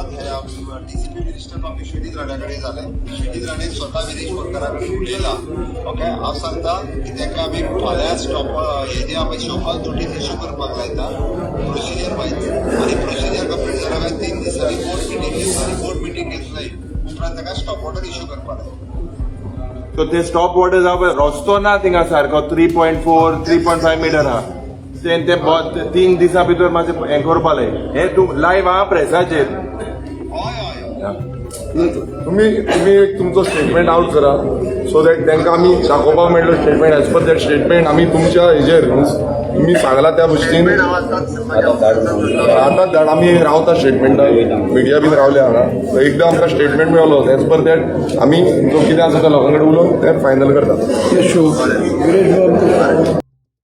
आतांच DCP minister बाब विश्वजीत राण्या कडेन जालें. विश्वजीत राणे स्वता विरेश बोरकाराक उलयला. ओके, हांव सांगता की ताका आमी फाल्यां स्टॉप हे जे आमी शोकॉज नोटीस इश्यू करपाक लायता प्रोसिजर वायज आनी प्रोसिजर कंप्लीट जाल्या काय 3 दिसांनी बोर्ड मिटींग घेतला आनी बोर्ड मिटींग घेतले उपरांत ताका स्टॉप ऑर्डर इश्यू करपाक लायता. सो ते स्टॉप वॉर्डर जावपा, रस्तो ना थिंगा सारको. 3.4, 3.5 मिटर आहा. ते ते 3 दिसां भितर मातशें हें करपा जाय. हें तूं लायव्ह आहा प्रेसाचेर. हय हय हय. तुम्ही तुम्ही एक तुमचो स्टेटमेंट आउट करा, सो that तांकां आमी दाखोवपाक मेळटलो statement. As per that statement आमी तुमच्या हेजेर, तुमी सांगला त्या गोश्टीन. हांव आतांच म्हाज्या ऑफिसांत. आतां धाड. आमी रावता स्टेटमेंटाक, मिडिया बीन रावले हांगा. एकदां आमकां स्टेटमेंट मेळलो, एज पर that आमी जो कितें आसा त्या लोकां कडेन उलोवन तें फायनल करता. विरेश बाब.